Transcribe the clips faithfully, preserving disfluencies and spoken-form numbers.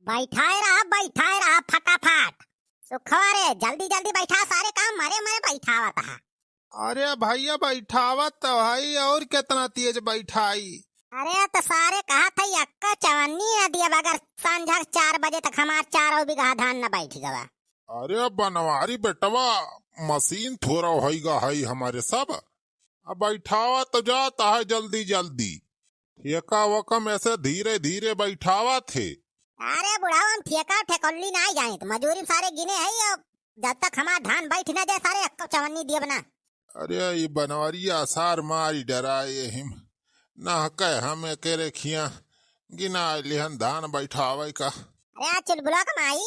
बैठाए रहा, बैठाए रहा फटाफट। सुखवा रे, जल्दी जल्दी बैठा, सारे काम मरे मरे बैठावत हा। अरे भैया, बैठावत तो हई, और केतना तेज बैठाई? अरे तो सारे कहत हई, अक्का चवन्नी न दियब, अगर संझा के चार बजे तक हमार चारो बीघा धान न बैठ गवा। अरे बनवारी बेटवा, मशीन थोड़ा होइगा हई हमारे सब। अब बैठावा तो जात है जल्दी जल्दी। ठेका वकम ऐसे धीरे धीरे बैठावा थे। अरे बुढ़ाऊ, हम ठेका ठेकौली नाई जानित, मजूरी में सारे गिने हई, और जब तक हमार धान बैठ ना जाए, सारे अक्का चवन्नी दियब ना। अरे ई बनवरिया सार मारी डराए हिम, ना कह हम एके रेखिया गिना लिहन धान बैठावे का। अरे चुलबुला के माई,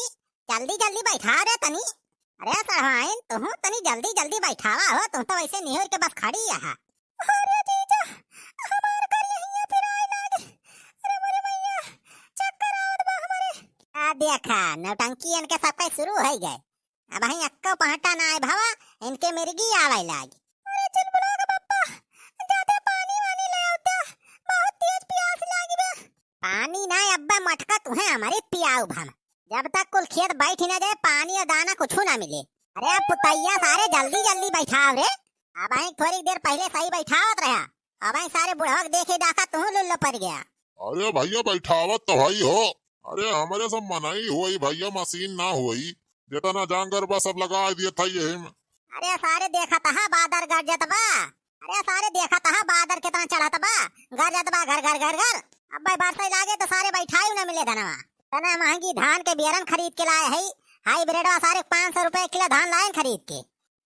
जल्दी जल्दी बैठा रे तनी। अरे सरवाइन, तुहू तनी जल्दी जल्जी बैठावा हो, तुम तो वैसे निहुर के बस खड़ी यहाँ। अरे जीजा, हमार करिया हिया पिराए लागे। अरे मोरे मैया, चक्कर आवत बा हमरे। आ देखा, नौटंकी इनके सबके शुरू होइ गए। अबहीं अक्को पहटा ना आए भवा, इनके मिर्गी आवे लागी। अरे चुलबुला के पप्पा, जाते पानी वानी ले आवता, बहुत तेज प्यास लागी बा। पानी ना अब्बा मटका तुहे हमारे पियाऊ भम। जब तक कुल खेत बैठ ना जाए, पानी और दाना कुछ ना मिले। अरे पुतैया सारे जल्दी जल्दी बैठाव रे। अबहीं थोड़ी देर पहले सही बैठावत रहा, अबहीं सारे बुढ़वा के देखे डाका तू लुल्लो पड़ गया। अरे भैया बैठावत तो हई हो। अरे हमरे सब मनई होई भैया, मशीन ना होई। जितना जांगर बा सब लगा दिए था यही में। अरे सारे देखत हा बादर गरजत बा। अरे सारे देखत हा बादर कितना चढ़त बा, गरजत बा घर घर घर घर। अब भाई बरसाई लागे तो सारे बैठाई न मिले धनवा। इतना महंगी धान के बियरन खरीद के लाए हई, हाइब्रिडवा सारे पाँच सौ रुपए किलो धान लाए खरीद के।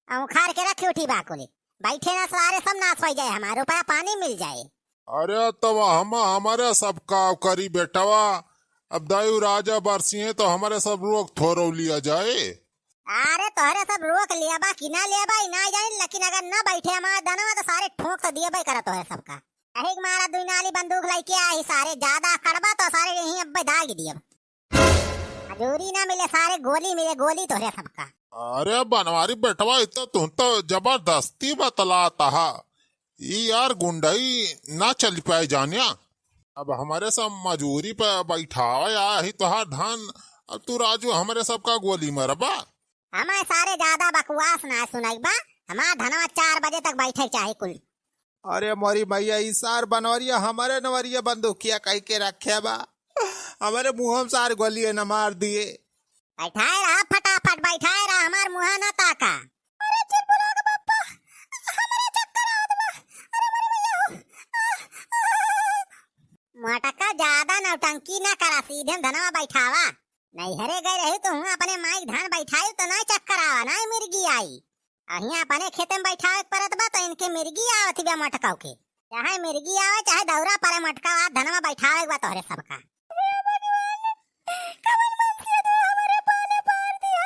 अउखार के रखी उठी बाकुली, बैठे ना सारे सब नाश होइ जाए, हमार रुपया पानी मिल जाए। अरे तब हम हमारे सब का करी बेटवा, अब दायु राजा बरसी है तो हमारे सब रोक थोरो लिया जाए। अरे तोहरे सब रोक लिया बा कि ना लिया बा, ई ना जानी, लेकिन अगर ना बैठे हमार धनवा तो सारे ठोक तो दिए बा करा तोहरे सबका। यही मारा दुई नाली बंदूक लेके आई सारे, ज्यादा कड़बा तो सारे यहीं अब दाग दिए। मजूरी ना मिले, सारे गोली मिले, गोली तोहरे सबका। अरे बनवारी बेटवा, इतना तुम तो जबरदस्ती बतलाता हा। ई यार गुंडई ना चल पाए जानिया। अब हमारे सब मजूरी पे बैठावा या ही तोहार धान, अब तू राजू हमारे सबका गोली मरबा। हमारे सारे ज्यादा बकवास ना सुनाई बा, हमार धनवा चार बजे तक बैठे के चाही कुल। अरे मोरी मैया, ई सार बनवरिया हमारे नवरिया बंदूकिया कह के रखे बा। हमारे मुंह में सार गोलिए न मार दिए। बैठाए रहा फटाफट, बैठाए रहा, हमार मुंह न ताका। अरे चुलबुला के पप्पा, हमारे चक्कर आवत बा। अरे मोरी मैया हो। आह, आह। मोटका ज्यादा नौटंकी ना करा, सीधे में धनवा बैठावा। नैहरे गए रही तो हूँ अपने माई के धान बैठाई तो ना चक्कर आवा, ना मिर्गी आई। अहिया अपने खेते में बैठावे के परत बा तो इनके मिर्गी आवत बा मटकाऊ के। चाहे मिर्गी आवे चाहे दौरा परे मटकावा, धनवा बैठावे के बा तोहरे सबका। हे भगवान, कवन मनसिया तू हमरे पाले पार दिया।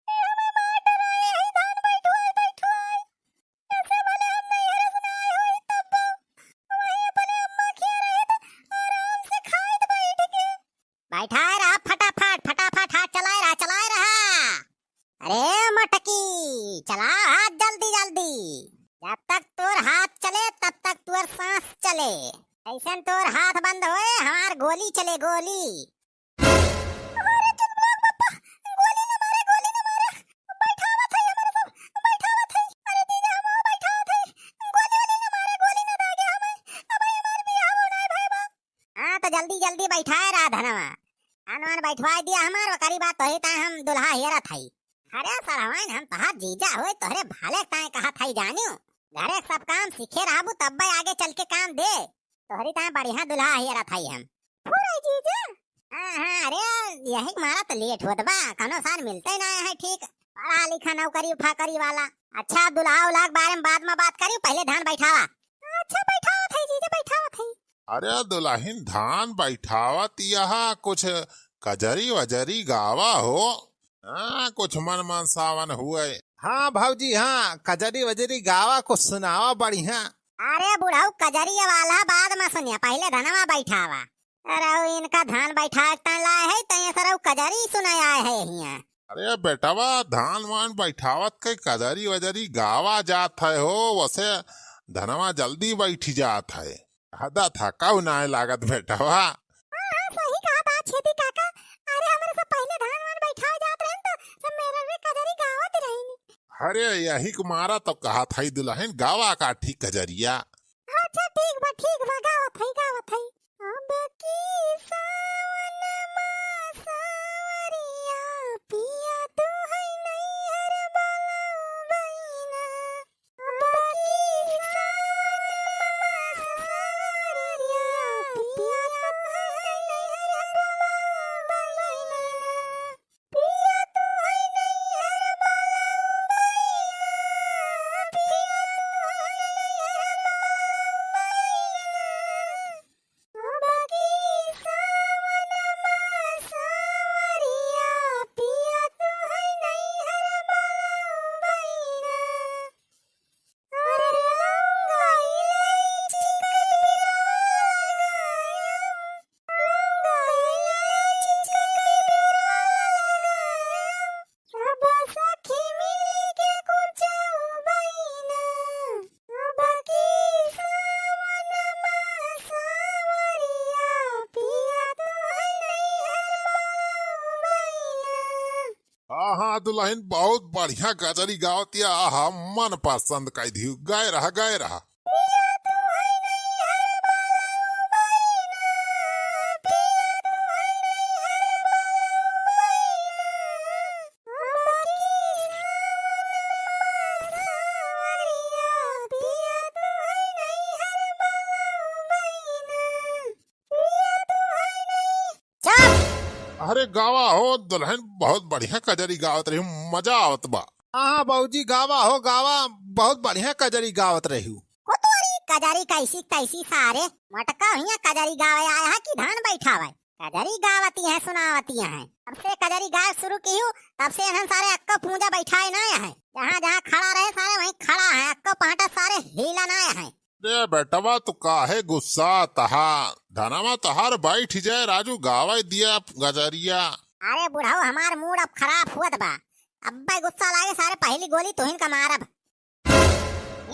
ए हमें मार डराए, यही धान बैठवाए, बैठवाए। ऐसे भले हम नैहरे से ना आए होई तब वहीं अपने अम्मा खिया रहे तो आराम से खाए तो बैठ के। बैठाए रहा फटाफट, फटाफट हाथ चलाए रहा, चलाए रहा। अरे मटकी, चला हाथ जल्दी जल्दी। जब तक तोर हाथ चले तब तक तोर सांस चले। ऐसन तोर हाथ बंद होए, हमार गोली चले, गोली। अरे चुलबुला के पप्पा, गोली न मारे, गोली न मारे। बैठावत है हमारे सब, बैठावत है। अरे जीजा हम बैठावत है। गोली वोली न दागे हमें। अब हमार बियाह होना है भाई बा। हाँ, तो जल्दी जल्दी बैठाए रहा धनवा। धान वान बैठवाए दिया हमार, ओकरी बाद तोही ताए हम दुल्हा हेरत हई। अरे सरवाइन, हम तोहार जीजा होए, तोहरे भले ताए कहत हई जानियो। घरे सब काम सीखे रहबू, तब्बे आगे चल के काम दे। तोहरी ताए बढ़िया दुल्हा हेरत हई हम। फुरई जीजा। हाँ, हाँ, अरे, यही के मारा तो लेट होत बा, कौनो सार मिलते ना है ठीक। पढ़ा लिखा नौकरी फाकरी वाला। अच्छा, दुल्हा उल्हा के बारे में बाद में बात करी, पहले धान बैठावा। अच्छा, बैठावत है जीजा, बैठावत है। अरे दुल्हन, धान बैठावत यह कुछ कजरी वजरी गावा हो। हाँ, कुछ मन मन सावन हुए। हाँ भौजी, हाँ, कजरी वजरी गावा, कुछ सुनावा बढ़िया। अरे बुढ़ऊ, कजरी वाला बाद में सुनिया, पहले धनवा बैठावा। अरे इनका धान बैठाए तय लाए है, तय सरऊ कजरी सुनाए आए है हियाँ। अरे बेटवा, धान वान बैठावत के कजरी वजरी गावा जात है हो, वसे धनवा जल्दी बैठी जात है। हदा थकाऊ नाय लागत बेटवा। हाँ, हाँ, सही कहा बा छेदी काका। अरे यही के मारा तो कहत हई दुलहिन, गावा का ठीक कजरिया। अच्छा ठीक बा, ठीक बा, गावत हई, गावत हई। अब की सावन मा सावरिया पिया तू है नैहर बोलवैना। अब की सावन मा सावरिया पिया तू है नैहर बोलवैना। पिया तू है नैहर बोलवैना, पिया तू है नैहर बोलवैना। अब की सावन मा सावरिया पिया तू है नैहर बोलवैना। अरे लौंगा इलायची के पिराल लगाएम, लौंगा इलायची के पिराल लगाएम, सब सखी मिली के कुछ उबैना। अब की सावन मा सावरिया पिया तू है नैहर बोलवैना। हाँ, हाँ, दुलहिन बहुत बढ़िया कजरी गावतिया, आहा, मन पसंद कइ दिहु। गए रहा, गए रहा। पिया तू है नैहर बोलवैना, पिया तू है नैहर बोलवैना। अब की सावन मा सावरिया पिया तू है नैहर बोलवैना। पिया तू है नैहर चुप! अरे गावा हो दुलहिन, बहुत बढ़िया कजरी गावत रही, मजा आवत बा। हाँ, हाँ, बाबूजी, गावा हो, गावा, बहुत बढ़िया कजरी गावत रही। कोतवारी कजरी कैसी तैसी सारे, मटका हियाँ कजरी गावे आया है कि धान बैठावे? कजरी गावती हैं, सुनावती हैं। तब से कजरी गावे शुरू किहू, तब से इन्हन सारे अक्को पूंजा बैठाए ना हैं। जहाँ जहाँ खड़ा रहे सारे वहीं खड़ा है, अक्को पाटा सारे हिला ना है। रे बेटवा, तू काहे गुस्सात हा? धनवा तोहार बैठ जाए, राजू गावे दिया गजरिया। अरे बुढ़ऊ, हमार मूड अब खराब हुअत बा। अब्बे गुस्सा लागे, सारे पहली गोली तुहिन का मारब।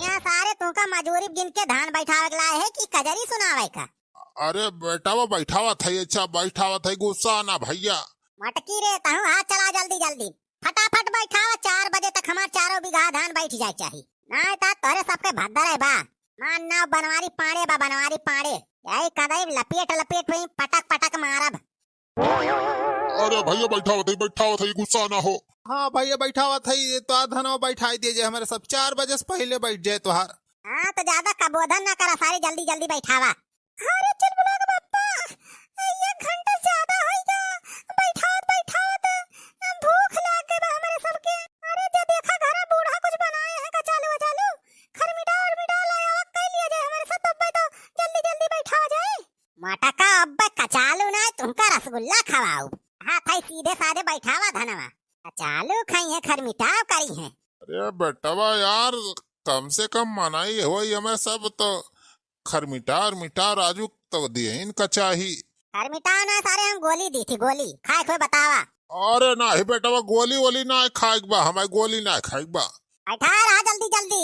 यहाँ सारे तुहका मजूरी गिन के धान बैठावे के लाए है कि कजरी सुनावे का? अरे बेटवा, बैठावत है, अच्छा बैठावत है, गुस्सा ना भैया। मटकी रे, तहूँ हाथ चला जल्दी जल्दी। फटाफट बैठावा, चार बजे तक हमार चारों बीघा धान बैठ जाए चाही। नाय ता तोरे सबके भद्दर है बा। मान नाव बनवारी पाड़े बा, बनवारी पाड़े। यही कदई लपेट लपेट में पटक पटक मारब। अरे भैया बैठावत है, बैठावत है, गुस्सा ना हो। हाँ भैया बैठावत है, ये तो धनवा बैठाई दिए जे हमारे सब चार बजे से पहले बैठ जाए तोहार। हाँ तो ज्यादा कबोधन ना करा, सारी जल्दी जल्दी बैठावा। अरे चुलबुला के बप्पा, एक घंटा ज्यादा होई गा, बैठावत बैठावत भूख लाग गए बा हमरे सबके। अरे जे देखा घरा बूढ़ा कुछ बनाए हैं कचालू वचालू, खरमिटा उरमिटा लाया हुआ कई लिया जाए हमरे सब, तब्बे तो जल्दी जल्दी बैठावा जाए। मटका अब्बे कचालू ना, तुमका रसगुल्ला खवाऊ। हाँ थाई सीधे साधे बैठावा धनवा, कचालू खाई है खरमिटाव करी है। अरे बेटवा यार, कम से कम मनाई होई, हमें सब तो खरमिटा उरमिटा राजू तो दिहिन का चाही। खरमिटा ना सारे, हम गोली दी थी, गोली। खाए खोए बतावा। अरे नाही बेटवा, गोली वोली ना खाइक बा, हमें गोली ना खाइक बा। बैठा रहा जल्दी जल्दी,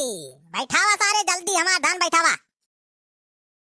बैठावा सारे जल्दी, हमार धान बैठावा।